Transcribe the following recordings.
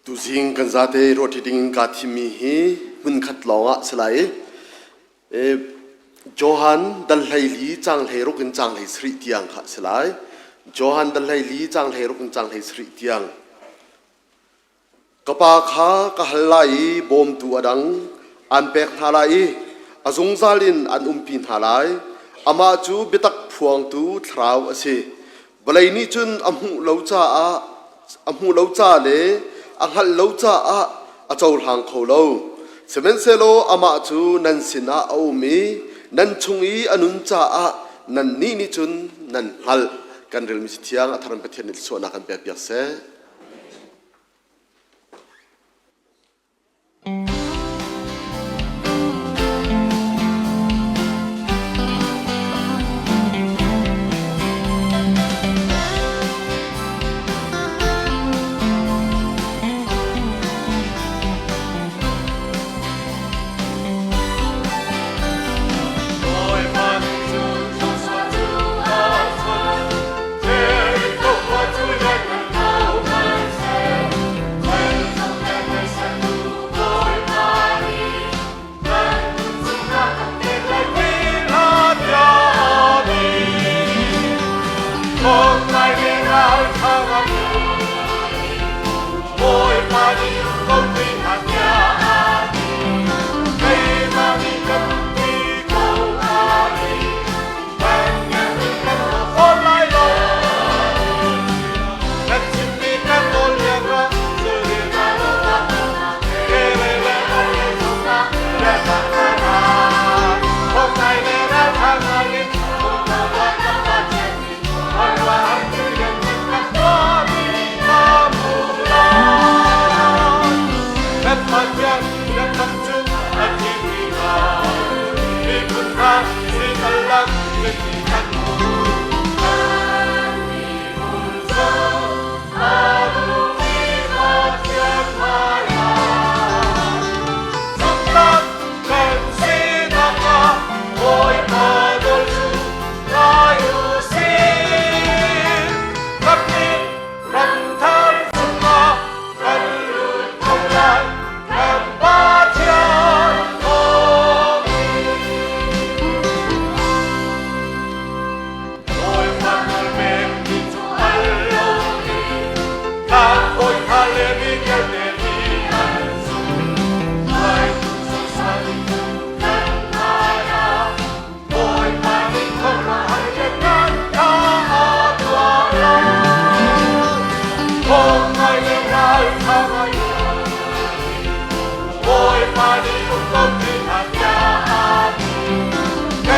Tuzing kan zate ruahṭi dingin kaa thimmi hi hmunkhat lawngah si lai i Johan dal 14 caang 16 in caang 17 tiang kha si lai. Johan dal 14 caang 16 in caang 17 tiang. Ka Pa kha ka hal lai i bawmtu a dang aan pek hna lai i a zungzal in an umpi hna lai. Amah cu biatak phuangtu Thlarau a si. Vawlei nih cun a hmuh lo caah a hmuh lo ca le a hngalh lo caah a cohlang kho lo. Sihmanhsehlaw amah cu nan sinah a um i nan chung i a nun caah nannih nih cun nan hngalh. Kan relmi Cathiang a thar in Pathian nih thluachuahnak kan pekpiak seh. Bawipa nih cun Joshua cu a chawnh, Jericho khua cu lianngan ko hmanhseh, Kan chimmi kan nawl lengah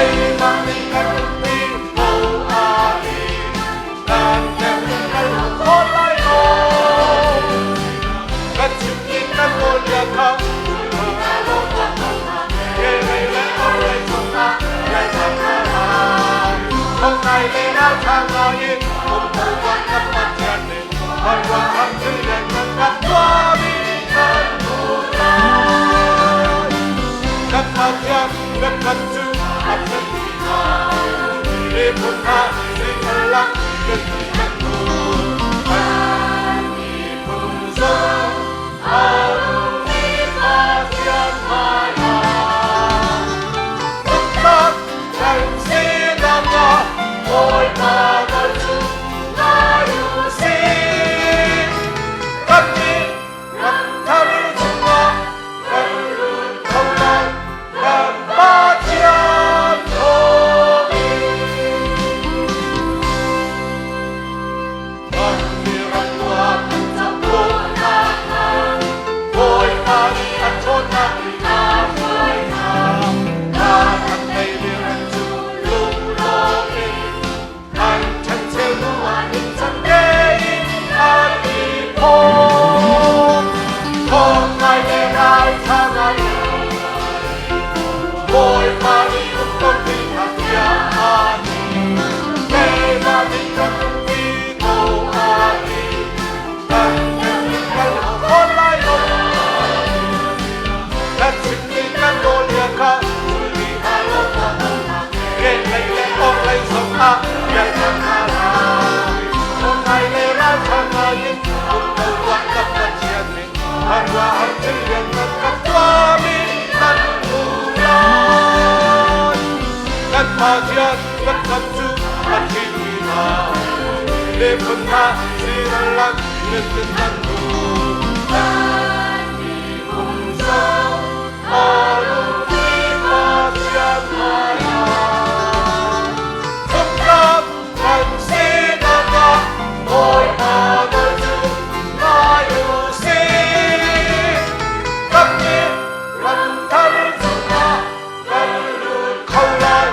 Keimah nih kan umpi ko a ti. Kan kal kho lai lo. Kan chimmi kan nawlbia kha ke lei le orhlei cungah kan cang hna lai. Thongnai le ralṭha ngai in um ko kan kan Pathian nih khuaruahhar thil lianngan kan tuahmi kan hmuh lai. Kan Pathian biakam cu a phen Miphun hna sinalak kan kan Kan miphun zong a nungmi Pathian hmaiah Zumhtlak kan sinak ah Bawipa nawl cu ngai u sih. Kannih ramthar chungah kan lut kho lai. Kan Pathian thawngin. Kan ram nuam Bawipa nih a ṭhawnnak in a hruai hna. Kan neimi ram cu lunglawm in an ṭhencheu hnu ah ningcang tein an i phawm. Thawng ngai le ralṭha ngai Bawipa nih um ko ti kha bia aa ti. Keimah nih kan umpi ko aa ti. Kan kan khawn lai lo. Kan chimmi kan nawlbia kha zulmi hna law Kehlei le orhlei zongah biaknak hna lai. Thawng ngai le ralṭha ngai in um ko tuah kan Pathian nih. Khuaruahhar thil lianngan kan tuahmi nan hmu lai. Kan Pathian kan ram cu a thimi hna miphun hna sinan lang mitin nan hmu. Kan miphun zong a nungmi Pathian hmaiah zumhtlak kan sinak ah Bawipa nawl cu ngai u sih. Kan nih ramthar chungah kan lut kho lai,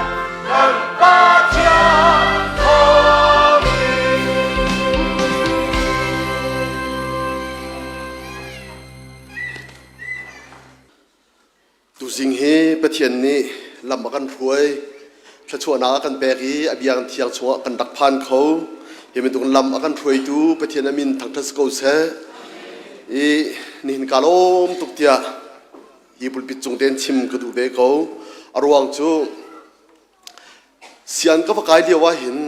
kan Pathian thawngin. Tuzing hi Pathian nih lam a kan hruai, thluachuahnak a kan pek i a biakinn thiang chungah kan rak phan kho. Hi bantuk lam a kan hruaitu Pathian a min thangṭhat si ko seh. I nihin ka lawm tuk tiah hi pulpit cung tein chim ka duh ve ko. A ruang cu sian ka va kai lio ah hin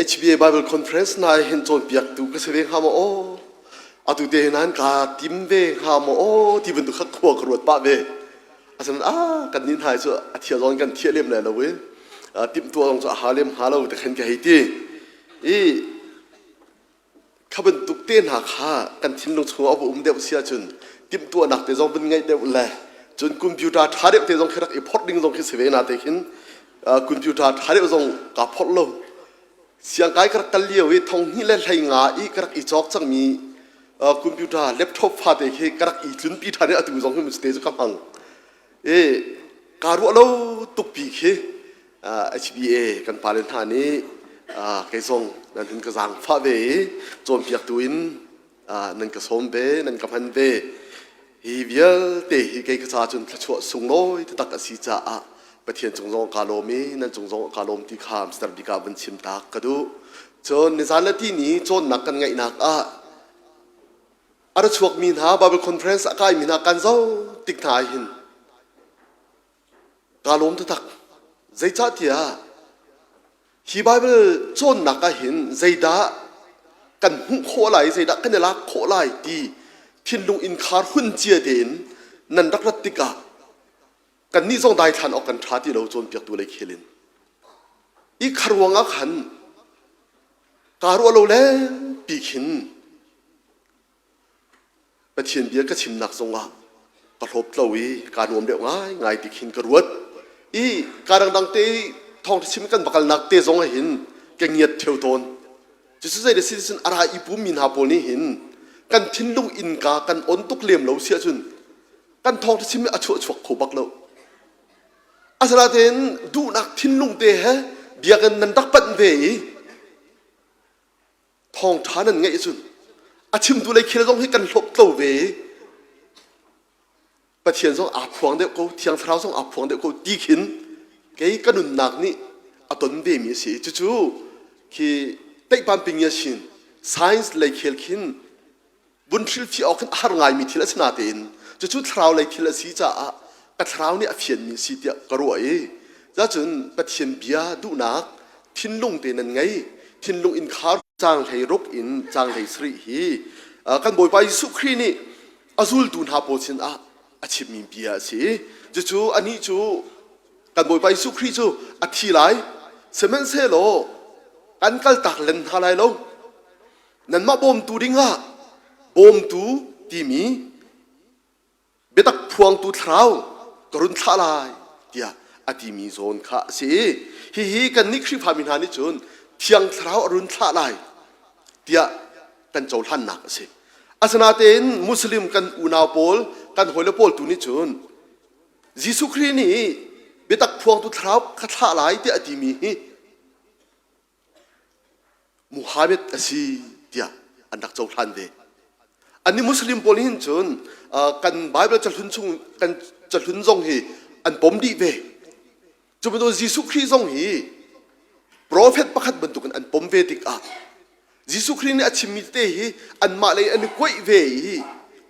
HBA Bible Conference hna hin cawnpiaktu ka si ve hnga maw aw? Atu te hin han ka tim ve hnga maw aw ti bantuk kha khua ka ruat pah ve. Asinain ah kan nih hna hi cu a thia zong kan thiah lem lai lo i timhtuah zong cu a ha lem hnga lo ti khan ka hei ti. I Kha bantuk te hna kha kan thinlung chungah a va um deuh si ahcun timhtuahnak te zong vun ngeih deuh le cun computer ṭha deuh te zong khi rak i phorh ding zong khi si ve na te khin computer ṭha deuh zong kaa phorh lo. Siangkai ka rak kal lio i thong hnih le hlei nga i ka rak i cawk cangmi computer laptop fate khi ka rak i tlunpi ṭhan i atu zong hi te cu ka hmang. I kaa ruah lo tukpi khi HBA kan pale hna nih kei zong nan hun ka zaangfah ve i cawnpiaktu in nan ka sawm ve, nan ka hman ve. Hi vialte hi kei ka ca cun thluachuah sunglawi taktak a si caah Pathian cung zong kaa lawm i nan cung zong kaa lawm ti kha Mr. Bik ah vun chim tak ka duh. Cun nizan le tini cawnnak kan ngeihnak ah a ra chuakmi hna Bible conference a kaimi hna kan zoh tik hna ah hin Kaa lawm taktak. Zeicahtiah hi Baibal cawnnak ah hin zeidah kan hmuh khawh lai, zeidah kan i lak khawh lai ti thinlung innkhar hun cia tein nan rak rat tikah kannih zong daithlan awk kan ṭha ti lo cawnpiaktu lei khel in. I kha ruang ah khan kaa ruah lo lengpi khin Pathian bia ka chimnak zongah ka hlawptlo i kaa nuam deuh ngaingai ti khin ka ruat. I kaa dangdang te i thawngṭha chim kan va kalnak te zong ah hin ka ngiat ṭheo tawn. Cucu zei si cun a ra i pummi hna pawl nih hin kan thinlung innka kan on tuk lem lo si ahcun kan thawngṭha chim hi a chuah chuak kho bak lo. Asinain duhnak thinlung te he biakinn nan rak panh ve i thawngṭha nan ngeih cun a chimtu lei khel zong hi kan hlawptlo ve i Pathian zong aa phuang deuh ko Thiang Thlarau zong aa phuang deuh ko ti khin kei ka nunnak nih a ton ve mi a si cucu khi teihpan ping ya shin science lei khel khin vun hrilhfiah awk hin a har ngaimi thil a si natein cucu thlarau lei thil a si caah ka thlarau nih a fianmi a si tiah ka ruah i cun Pathian bia duhnak thinlung te nan ngei thinlung in khar caang hlei ruk in caang hlei sarih hi kan Bawipa Jesuh Khrih nih a zultu hna pawl sinah a chimmi bia a si cucu anih cu kan Bawipa Jesuh Khrih cu a thi lai sihmanhsehlaw kan kaltak len hna lai lo Nanmah bawmtu dingah bawmtu timi biatak phuangtu thlarau ka run thlah lai tiah a timi zawn kha a si. Hihi kannih Khrihfami hna nih cun Thiang Thlarau a run thlah lai tiah kan cohlannak a si. Asinain Muslim kan unau pawl, kan hawile pawl tu nih cun Jesuh Khrih nih biatak phuangtu thlarau ka thlah lai tiah a timi hi Muhammad a si tiah an rak cohlan ve. Annih Muslim pawl hin cun kan Bible cahlun chung kan cahlun zong hi an pom dih ve. Cu bantuk Jesuh Khrih zong hi prophet pakhat bantukin an pom ve tikah Jesuh Khrih nih a chimmi tete hi anmah lei an i kuaih ve i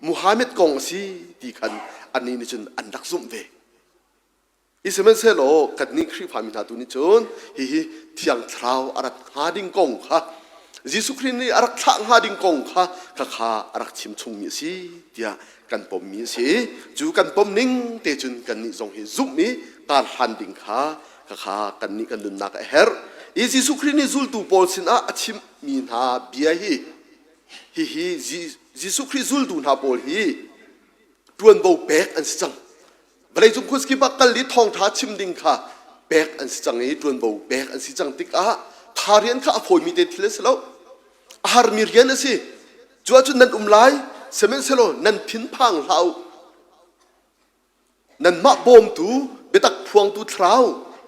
Muhammad kong a si ti khan annih nih cun an rak zumh ve. Hi sihmanhsehlaw kannih Khrihfami hna tu nih cun hihi Thiang Thlarau a rat hnga ding kong kha. Jesuh Khrih nih a rak thlah hnga ding kong kha khakha a rak chim chungmi a si tiah kan pommi a si. Cu kan pom ning te cun kannih zong hi zumh i kar hlan ding kha khakha kannih kan nunnak a herh. I Jesuh Khrih nih zultu pawl sinah a chimmi hna bia hi hihi Jesuh Khrih zultu hna pawl hi ṭuanvo pek an si cang. Vawleicung khuazakip ah kal i thawngṭha chim ding kha pek an si cang i ṭuanvo pek an si cang tikah kha rian kha a fawimi te thil a si lo. A harmi rian a si. Cu ahcun nan um lai, sihmanhsehlaw nan thinphang hlah u. Nanmah bawmtu, biatak phuangtu thlarau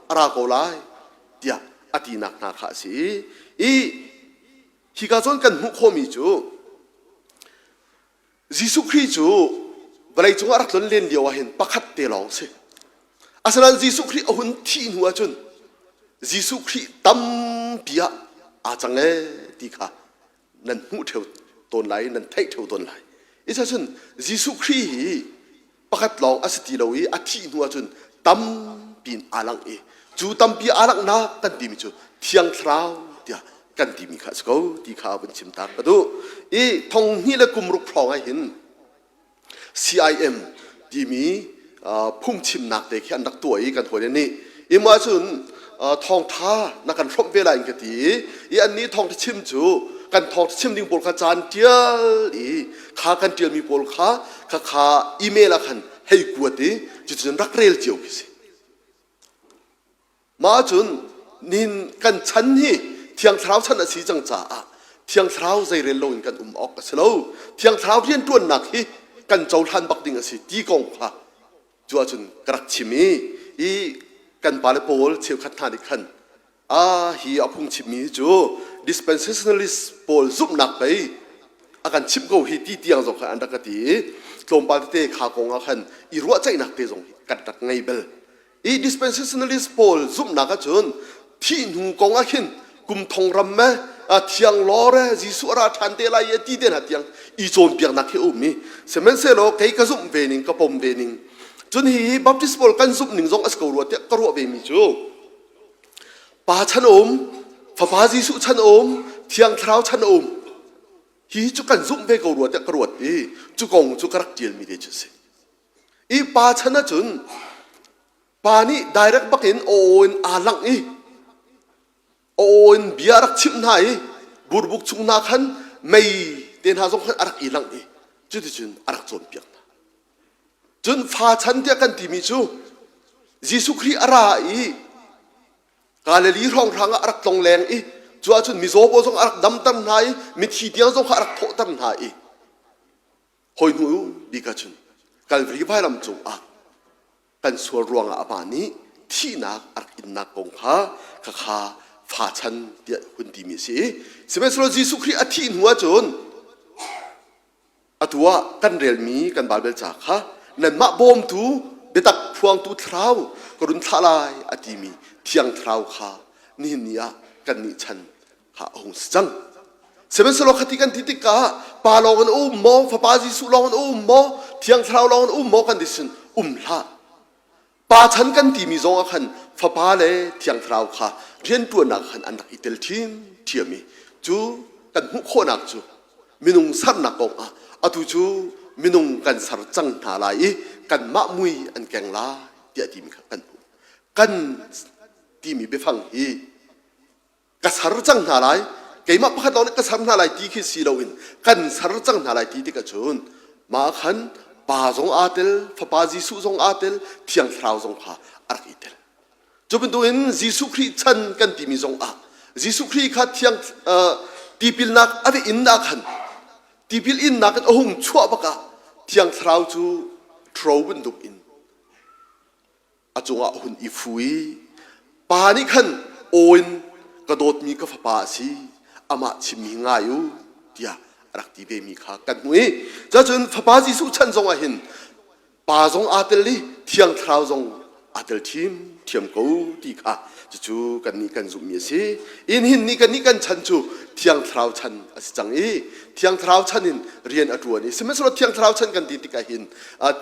a ra ko lai, tiah a tinak hna kha a si. I hika zawn kan hmuh khawhmi cu Jesuh Khrih cu vawleicung ah rak tlon len lio ah hin pakhat te lawng si. Asinain Jesuh Khrih a hun thih hnu ahcun Jesuh Khrih tampi ah aa cang ee ti kha nan hmuh ṭheo tawn lai nan theih ṭheo tawn lai. Isa cun Jesuh Khrih hi pakhat lawng a si ti lo i a thih hnu ahcun tampi in aa langh i cu tampi aa langhnak kan timi cu Thiang Thlarau tiah kan timi kha a si ko ti kha vun chim ta ka duh. I thong hnih le kum ruk hrawng ah hin CIM timi phungchimnak te khi an rak tuah i kan hawile nih i mah cun thawngtha na kan hrawmh ve lai in ka ti i annih thawngtha chim cu kan thawngtha chim ding pawl kha caan tial i kha kan tialmi pawl kha kha kha email ah khan hei kuat i cuticun rak rel cio khi si. Mah cun nihin kan chan hi Thiang Thlarau chan a si cang caah Thiang Thlarau zeirel loin kan um awk a si lo. Thiang Thlarau rianṭuannak hi kan cohlan bak ding a si ti kong kha cu ahcun ka rak chim i i kan pale pawl cheukhat hna nih khan a hi a phung chimmi hi cu dispensationalist pawl zumhnak pei a kan chimh ko hi ti tiang zong khan an rak ka ti i tlawmpal tete kha kong ah khan i ruahceihnak te zong kan rak ngei bel. I dispensationalist pawl zumhnak ahcun thih hnu kong ah khin kum thong ram me thiang lawr e Jesuh a ra ṭhan te lai e ti te hna tiang i cawnpiaknak hi a um i sihmanhsehlaw kei ka zumh ve ning ka pom ve ning cun hi Baptist pawl kan zumh ning zong a si ko rua tiah ka ruah ve mi cu Pa chan a um Fapa Jesuh chan a um Thiang Thlarau chan a um hi cu kan zumh ve ko rua tiah ka ruat i cu kong cu ka rak ṭialmi te cu a si. I pa chan ahcun pa nih direct bakin aw in aa langh i aw in bia a rak chimh hna i burbuk chung hna khan mei te hna zong khan a rak i langh i cuticun a rak cawnpiak hna. Cun fa chan tiah kan timi cu Jesuh Khrih a ra i Galilee hrawnghrang ah a rak tlongleng i cu ahcun mizaw pawl zong a rak damter hna i mithi tiang zong kha a rak thawhter hna i Hawi hnu bik ahcun Kalvari vailam cungah kan sual ruangah amah nih thihnak a rak innak kong kha khakha fa chan tiah hun timi a si. Sihmanhsehlaw Jesuh Khrih a thih hnu ahcun atu ah kan relmi kan Baibal ca kha nanmah bawmtu biatak phuangtu thlarau ka run thlah lai a timi Thiang Thlarau kha nihin ni ah kannih chan kha a hung si cang. Sihmanhsehlaw khati kan ti tikah Pa lawng in a um maw, Fapa Jesuh lawng in a um maw, Thiang Thlarau lawng in a um maw kan ti sin um hlah. Pa chan kan timi zong ah khan Fapa le Thiang Thlarau kha rianṭuannak khan an rak i tel ṭhiamṭhiam i cu kan hmuh khawhnak cu minung sernak kong ah atu cu minung kan ser cang hna lai i kanmah mui an keng lai tiah timi kha kan hmuh. Kan timi biafang hi ka ser cang hna lai keimah pakhat lawng nih ka ser hna lai ti khi si loin kan ser cang hna lai ti tikah cun mah khan pa zong aa tel fapa Jesuh zong aa tel thiang thlarau zong kha a rak i tel cu bantukin Jesuh Khrih chan kan timi zong ah Jesuh Khrih kha thiang tipilnak a va in ah khan tipil innak in a hung chuah bak ah thiang thlarau cu ṭhro bantuk in a cungah a hun i fu i pa nih khan aw in ka dawtmi ka fapa a si amah chimmi ngai u tiah a rak ti vemi kha kan hmuh i cun fapa Jesuh chan zong ah hin pa zong aa tel i thiang thlarau zong aa tel ṭhiamṭhiam ko ti kha cucu kannih kan zumhmi a si in hin nih kannih kan chan cu thiang thlarau chan a si cang i thiang thlarau chan in rian a ṭuan i sihmanhsehlaw thiang thlarau chan kan ti tikah hin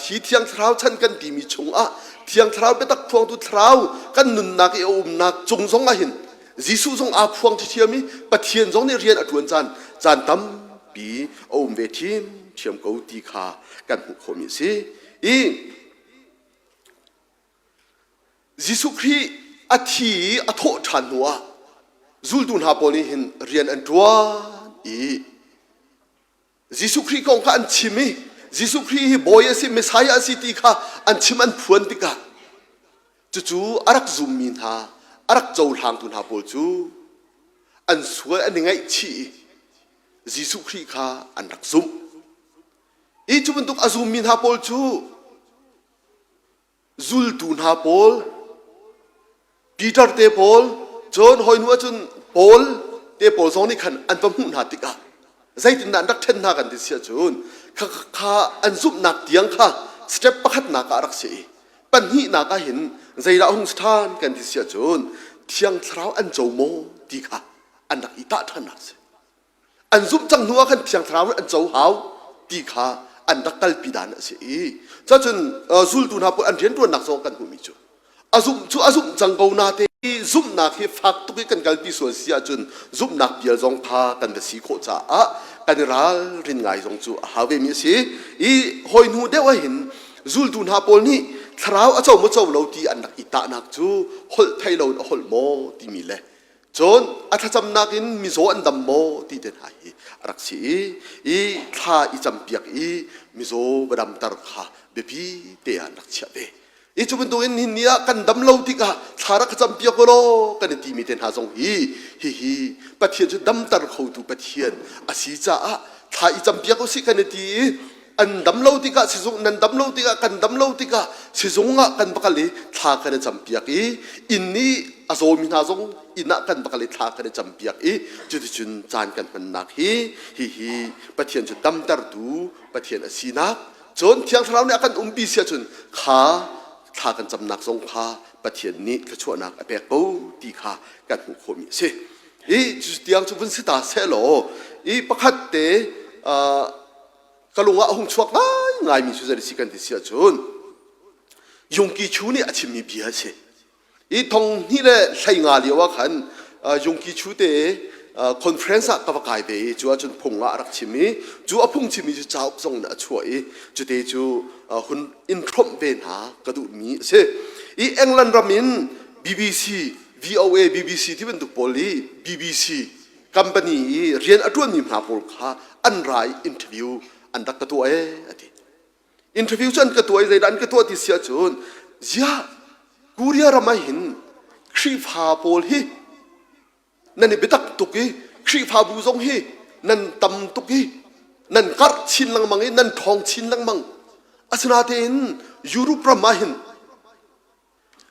thi thiang thlarau chan kan timi chungah thiang thlarau biatak phuangtu thlarau kan nunnak i a umnak cung zong ah hin. Jesuh zong aa phuang ṭhiam i Pathian zong nih rian a ṭuan caan caan tampi a um ve ṭhiamṭhiam ko ti kha kan hmuh khawhmi a si. I Jesuh Khrih a thi i a thawh ṭhan hnuah zultu hna pawl nih hin rian an ṭuan i Jesuh Khrih kong kha an chim i Jesuh Khrih hi Bawi a si, Messiah a si ti kha an chim an phuan tikah cucu a rak zummi hna, a rak cohlangtu hna pawl cu an sual an i ngaihchih i Jesuh Khrih kha an rak zumh. I cu bantuk a zummi hna pawl cu zultu hna pawl Peter te pawl cun hawi hnu ahcun Paul te pawl zong nih khan an va hmuh hna tikah zeitindah an rak ṭhen hna kan ti si ahcun kha kha an zumhnak tiang kha step pakhatnak ah a rak si i pahnihnak ah hin zeidah hung si ṭhan kan ti si ahcun Thiang Thlarau an co maw ti kha an rak i tah ṭhannak si. An zumh cang hnu ah khan Thiang Thlarau an co hau ti kha an rak kalpi dan a si i cacun zultu hna pawl an rianṭuannak zong kan hmuhmi cu a zumh cu a zumh cang ko na te zumhnak hi fak tuk i kan kalpi sual si ahcun zumhnak pial zong kha kan va si khawh caah kan i ralrin ngai zong cu a hau ve mi a si i hawi hnu deuh ah hin zultu hna pawl nih thlarau a co maw co lo ti an rak i tahnak cu holh thei lo in a holh maw timi le Cun a thlacamnak in mizaw an dam maw ti te hna hi a rak si i, i thla i campiak i mizaw va damter kha biapi te ah an rak chiah ve. I cu bantukin nihin ni ah kan dam lo tikah thla rak ka campiak u law kan i timi te hna zong hi hihi Pathian cu damter khotu Pathian a si caah thla i campiak u sih kan i ti i an dam lo tikah sizung nan dam lo tikah kan dam lo tikah sizung ah kan va kal i thla kan i campiak i inn i a zawmi hna zong inn ah kan va kal i thla kan i campiak i cuticun caan kan hmannak hi hihi Pathian cu damtertu Pathian a sinak cun Thiang Thlarau nih a kan umpi si ahcun kha thla kan camnak zong kha Pathian nih thluachuahnak a pek ko ti kha kan hmuh khawhmi a si. I cu tiang cu vun si ta seh law i pakhat te ka lung ah a hung chuak ngaingaimi cu zei si kan ti si ahcun Yungki Chu nih a chimmi bia a si. I thong hnih le hlei nga lio ah khan Yungki Chu te conference ah ka va kai ve i cu ahcun phung ah a rak chim i cu a phung chimmi cu cauk zong in a chuah i cute cu hun in hromh ve hna ka duhmi a si. I England ram in BBC, VOA, BBC ti bantuk pawl i BBC company i rian a ṭuanmi hna pawl kha an ra i interview an rak ka tuah ee a ti. Interview cu an ka tuah i zeidah an ka tuah ti si ahcun ziah Korea ram ah hin Khrihfa pawl hi nan i biatak tuk i Khrihfabu zong hi nan tam tuk i nan karh chin lengmang i nan ṭhawng chin lengmang asinain Europe ram ah hin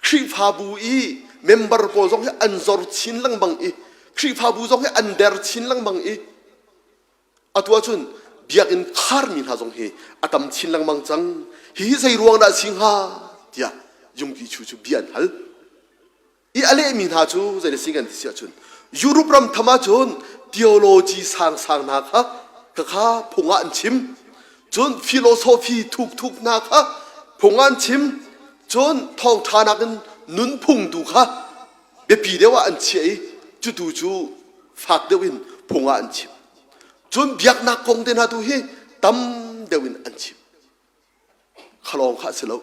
Khrihfabu i member pawl zong hi an zor chin lengmang i Khrihfabu zong hi an der chin lengmang i atu ahcun biakinn kharmi hna zong hi a tam chin lengmang cang. Hihi zei ruang dah a si hnga tiah Yungki Chu cu bia an hal. I a lehmi hna cu zei na si kan ti si ahcun Europe ram tham ahcun theology sangsang hna kha khakha phung ah an chim. Cun philosophy thukthuk hna kha phung ah an chim. Cun thawngṭha nakin nunphung tu kha biapi deuh ah an chiah i cutu cu fak deuh in phung ah an chim. Cun biaknak kong te hna tu hi tam deuh in an chim. Kha lawng kha a si lo.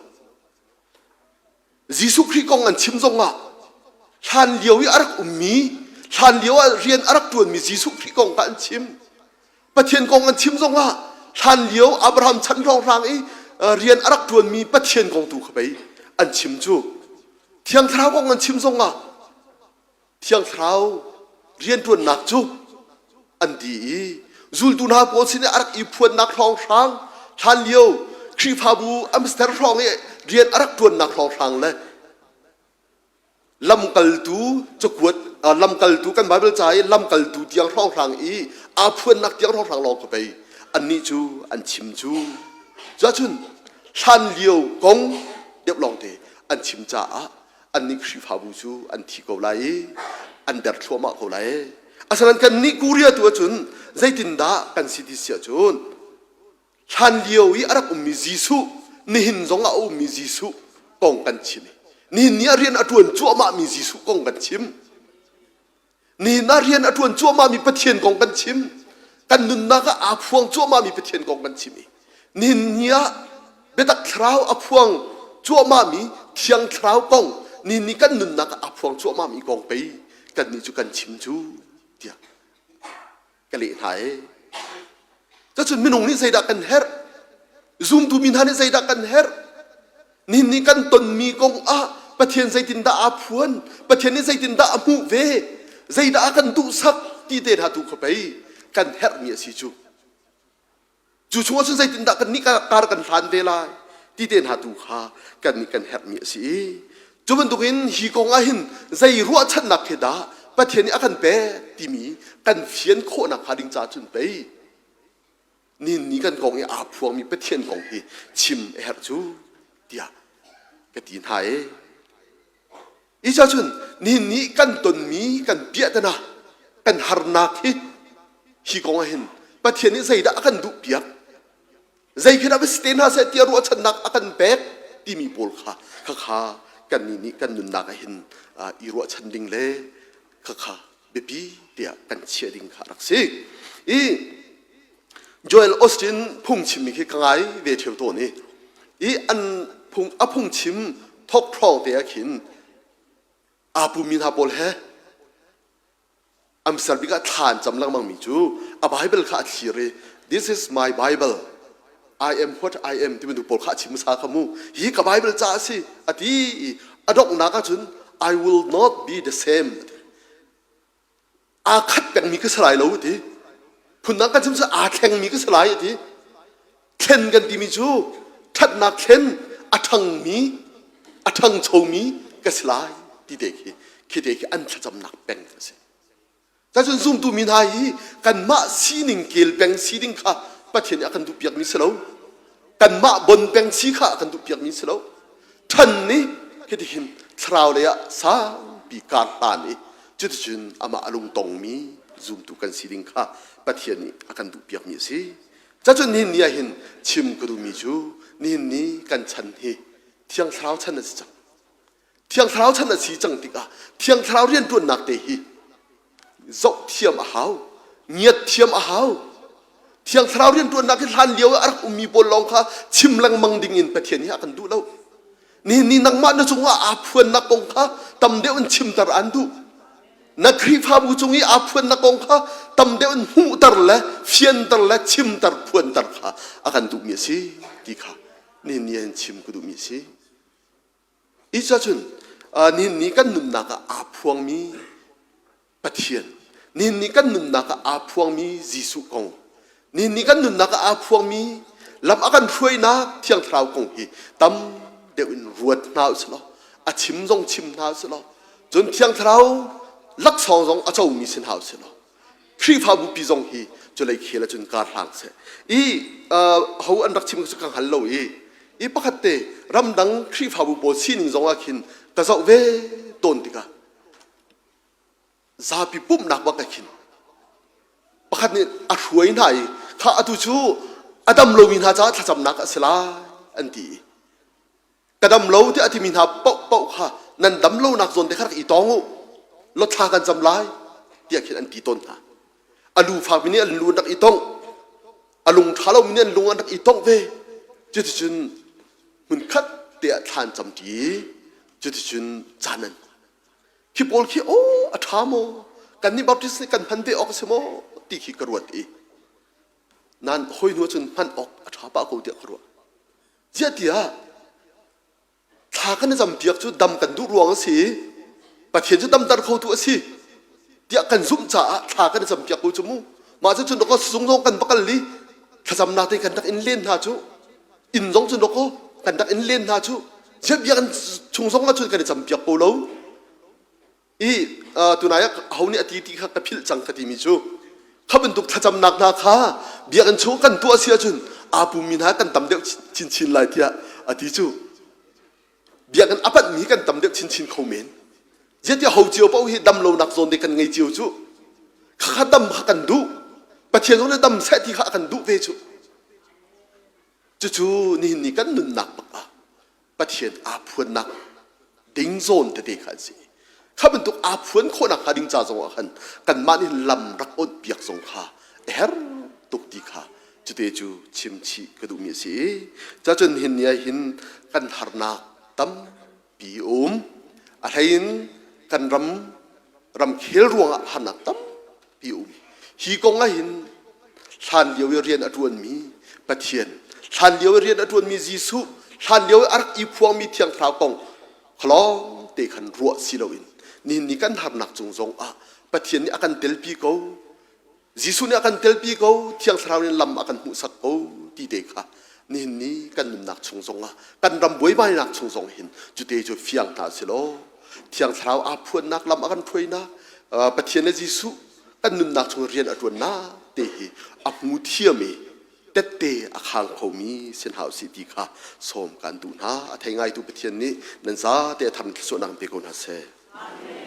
Jesuh Khrih kong an chim zongah hlan lio i a rak ummi, hlan lio ah rian a rak ṭuanmi Jesuh Khrih kong kha an chim. Pathian kong an chim zongah hlan lio Abraham chan hrawnghrang i rian a rak ṭuanmi Pathian kong tu kha pei an chim cu. Thiang Thlarau kong an chim zongah Thiang Thlarau rianṭuannak cu an ti i zultu hna pawl sin i a rak i phuannak hrawnghrang hlan lio Khrihfabu Amster hrawng i rian a rak ṭuannak hrawnghrang le lamkaltu cakuat lamkaltu kan Bible ca i lamkaltu tiang hrawnghrang i aa phuannak tiang hrawnghrang lawng kha pei annih cu an chim cu cuahcun hlan lio kong deuh lawngte an chim caah annih Khrihfabu cu an thi ko lai i an der thluahmah ko lai. Asinain kannih Korea tu ahcun zeitindah kan si ti si ahcun hlan lio i a rak ummi Jesuh nihin zong ah a ummi Jesuh kong kan chim i nihin ni ah rian a ṭuan cuahmahmi Jesuh kong kan chim. Nihin ah rian a ṭuan cuahmahmi Pathian kong kan chim. Kan nunnak ah aa phuang cuahmahmi Pathian kong kan chim i nihin ni ah biatak thlarau a phuang cuahmahmi Thiang Thlarau kong nihin ni kan nunnak ah aa phuang cuahmahmi kong pei kannih cu kan chim cu tiah ka leh hna ee. Cucun minung nih zeidah kan herh? Zumtu mi hna nih zeidah kan herh? Nihin ni kan tonmi kong ah Pathian zeitindah aa phuan? Pathian nih zeitindah a hmuh ve? Zeidah a kan duhsak? Ti te hna tu kha pei kan herhmi a si cu. Cu chung ahcun zeitindah kan nih kar kan hlan ve lai? Ti te hna tu kha kan nih kan herhmi a si i cu bantukin hi kong ah hin zei ruahchannak he dah Pathian nih a kan pek timi kan fian khawhnak hnga ding caah cun pei Nihin ni kan kong i aa phuangmi Pathian kong hi chim a herh cu tiah ka ti hna ee. Hi cun nihin ni kan tonmi kan piahtana kan harnak hi hi kong ah hin Pathian nih zeidah a kan duh piak zei khi dah va si te hna seh tiah ruahchannak a kan pek timi pawl kha khakha kannih nih kan nunnak ah hin i ruahchan ding le khakha biapi tiah kan chiah ding kha rak si. I Joel Austin phungchimmi khi ka ngai ve ṭheo tawn i i an phung a phungchim thok ṭhawng te ah khin aa pummi hna pawl he amsar bik ah thla an cam lengmang mi cu a Bible kha a thlir i this is my Bible I am what I am timi pawl kha a chim hmasa kha mu hi ka Bible ca a si a ti i a donghnak ahcun I will not be the same aa khat pengmi ka si lai lo ti phundang kan chim cu aa thlengmi ka si lai ti thlen kan timi cu ṭhatnak thlen a ṭhangmi a ṭhangchomi ka si lai ti te khi khi te khi an thlacamnak peng a si Cun zumtu mi hna hi kanmah sining kel peng si ding kha Pathian nih a kan duhpiakmi si lo. Kanmah bon peng si kha a kan duhpiakmi si lo. Ṭhan nih hitihin thlarau lei ah sangpi kar hlan i cuticun amah a lungtongmi zumtu kan si ding kha Pathian nih a kan duhpiakmi a si. Cacun nihin ni ah hin chim ka duhmi cu nihin ni kan chan hi Thiang Thlarau chan a si cang. Thiang Thlarau chan a si cang tikah Thiang Thlarau rianṭuannak te hi zoh thiam a hau, ngiat thiam a hau. Thiang Thlarau rianṭuannak hi hlan lio ah a rak ummi pawl lawng kha chim lengmang ding in Pathian hi a kan duh lo. Nihin ni nangmah na cungah aa phuannak kong kha tam deuh in chimter aan duh. Na Khrihfabu cung i aa phuannak kong kha tam deuh in hmuhter le fianter le chimter phuanter kha a kan duhmi a si ti kha nihin ni ah hin chim ka duhmi a si. Hi cun nihin ni kan nunnak ah aa phuangmi Pathian, nihin ni kan nunnak ah aa phuangmi Jesuh kong, nihin ni kan nunnak ah aa phuangmi lam a kan hruainak Thiang Thlarau kong hi tam deuh in ruat hna usih law, a chim zong chim hna usih law, cun Thiang Thlarau laksawng zong a comi si hna usih law, Khrihfabu pi zong hi culei khel ahcun kar hlang seh. I ho an rak chim cu ka hngal lo i i pakhat te ramdang Khrihfabu pawl sining zong ah khin ka zoh ve tawn tikah zapi pumhnak bak ah khin pakhat nih a hruai hna i kha atu cu a dam lomi hna caah thlacamnak a si lai an ti i ka dam lo tiah a timi hna paohpaoh kha nan dam lonak zawn te kha rak i tawng u law thla kan cam lai tiah khin an ti tawn hna. A lu fakmi nih an lu an rak i tongh, a lung ṭha lomi nih an lung an rak i tongh ve. Cuticun hmunkhat te ah thla an camṭi i cuticun caan an khi pawl khi aw a ṭha maw kannih Baptist nih kan hman ve awk a si maw ti khi ka ruat i nan hawi hnu ahcun hman awk a ṭha pah ko tiah ka ruah. Ziah tiah thla kan i campiak cu dam kan duh ruang a si i Pathian cu damter khotu a si tiah kan zumh caah thla kan i campiak ko cu mu. Mah cu cun dawkaw sizung zong kan va kal i thlacamnak te kan rak in len hna cu inn zong cun dawkaw kan rak in len hna cu ziah biakinn chung zong ah cun kan i campiak ko lo. I tunai ah ho nih a ti ti kha ka philh cang ka timi cu kha bantuk thlacamnak hna kha biakinn chung kan tuah si ahcun aa pummi hna kan tam deuh chinchin lai tiah a ti cu biakinn a panhmi kan tam deuh chinchin kho men zeitiah ho cio paoh hi dam lonak zawn te kan ngei cio cu kha dam kha kan duh Pathian zong nih dam seh ti kha a kan duh ve cu cucu nihin ni kan nunnak bak ah Pathian aa phuannak ding zawn tete kha an si. Kha bantuk aa phuan khawhnak hnga ding ca zong ah khan kanmah nih lam rak awnh piak zong kha a herh tuk ti kha cute cu chim chih ka duhmi a si. Cacun hin ni ah hin kan harnak tampi a um. A hlei in kan ram ramkhel ruangah harnak tampi a um. Hi kong ah hin hlan lio i rian a ṭuanmi Pathian, hlan lio i rian a ṭuanmi Jesuh, hlan lio i a rak i phuangmi Thiang Thlarau kong khalawng te khan ruah si loin nihin ni kan harnak cung zong ah Pathian nih a kan telpi ko, Jesuh nih a kan telpi ko, Thiang Thlarau nih lam a kan hmuhsak ko ti te kha nihin ni kan nunnak chung zong ah kan ram buaibainak chung zong hin cute cu fiang hna si law Thiang Thlarau aa phuannak lam a kan hruainak Pathian le Jesuh kan nunnak chung rian a ṭuannak te hi a hmu thiam i tette a khang khomi sin hau si ti kha sawm kan duh hna. A thei ngaitu Pathian nih nan zate a tham thluachuahnak in pe ko hna seh. Amen.